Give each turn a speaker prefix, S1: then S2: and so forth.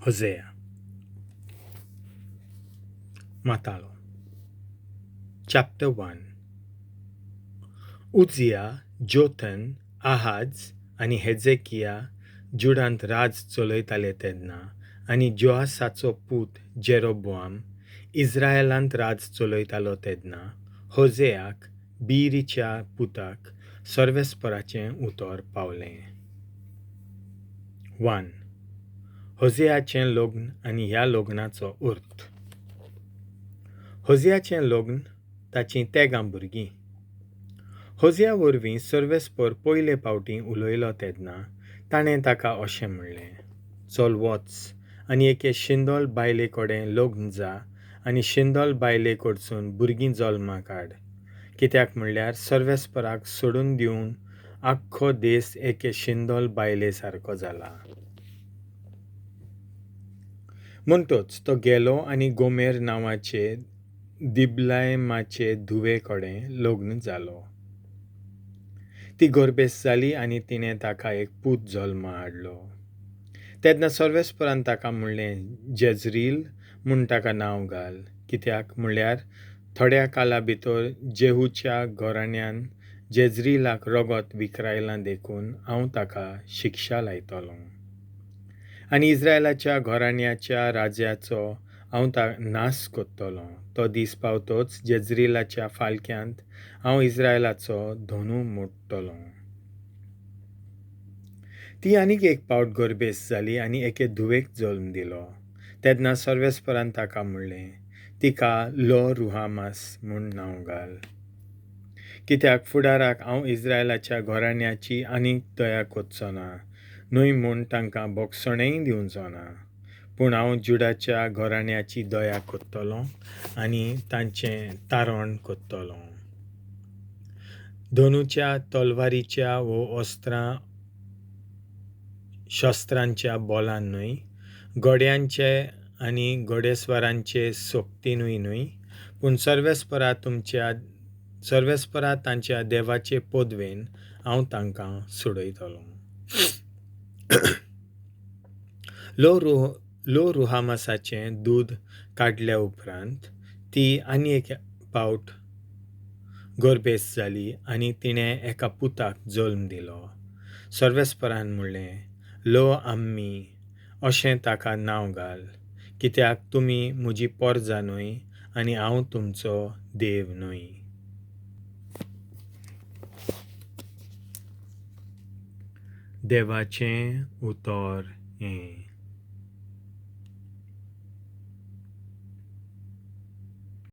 S1: Hosea मातालो chapter 1. उजिया, जोथन, आहाज आनी हेजेकिया जुडांत राज चलयताले तेन्ना आनी जोआसाचो पूत जेरोबोआम इस्रायलांत राज चलयतालो तेन्ना होजेयाक बीरीच्या पुताक सर्वेस्पराचें उतर पावलें. 1. होजेयाचें लग्न आनी ह्या लग्नाचो अर्थ. होजेयाचें लग्न, ताचीं तेगां भुरगीं. होजेया वरवीं सर्वेस्पर पयले फावटीं उलयलो तेन्ना ताणें ताका अशें म्हणलें, चल वच आनी एके शिंदळ बायले कडेन लग्न जा आनी शिंदळ बायले कडसून भुरगीं जल्माक हाड, कित्याक म्हणल्यार सर्वेस्पराक सोडून दिवन आख्खो देस एके शिंदळ बायले सारको जाला. म्हणटच तो गेलो आनी गोमेर नांवाचे दिबलायमाचे धुवे कडेन लग्न जालो. ती गर्भेस्त जाली आनी तिणें ताका एक पूत जल्मा हाडलो. तेन्ना सर्वेस्परान ताका म्हणलें, जेजरील म्हूण ताका नांव घाल, कित्याक म्हणल्यार थोड्या काला भितर जेहूच्या घराण्यान जेजरिलाक रगत विकरायलां देखून हांव ताका शिक्षा लायतलों आनी इस्रायलाच्या घराण्याच्या राज्याचो हांव नाश करतलों. तो दीस पावतोच जेजरिलाच्या फालक्यांत हांव इस्रायलाचो धनू मोडटलों. ती आनीक एक पावट गर्भेस्त जाली आनी एके धुवेक जल्म दिलो. तेन्ना सर्वेस्परान ताका म्हणलें, तिका लो रुहामास म्हूण नांव घाल, कित्याक फुडाराक हांव इस्रायलाच्या घराण्याची आनीक दया करचो ना, न्हय म्हूण तांकां भोगसणेंय दिवचो ना, पूण हांव जुडाच्या घराण्याची दया करतलों आनी तांचें तारण करतलों. धनुच्या तलवारीच्या वो अस्त्रां शस्त्रांच्या बोलान न्हय, घोड्यांचे आनी घोडेस्वारांचे सोक्तिनूय न्हय, पूण सर्वेस्परा तुमच्या सर्वेस्परा तांच्या देवाचे पदवेन हांव तांकां सोडयतलों. लो रुहामासाचें दूद काडल्या उपरांत ती आनी एक पावट गर्भेस्त जाली आनी तिणें एका पुताक जल्म दिलो. सर्वेस्परान म्हणलें, लो आम्मी अशें ताका नांव घाल, कित्याक तुमी म्हजी पोरजा न्हय आनी हांव तुमचो देव न्हय. देवाचें उतर हें.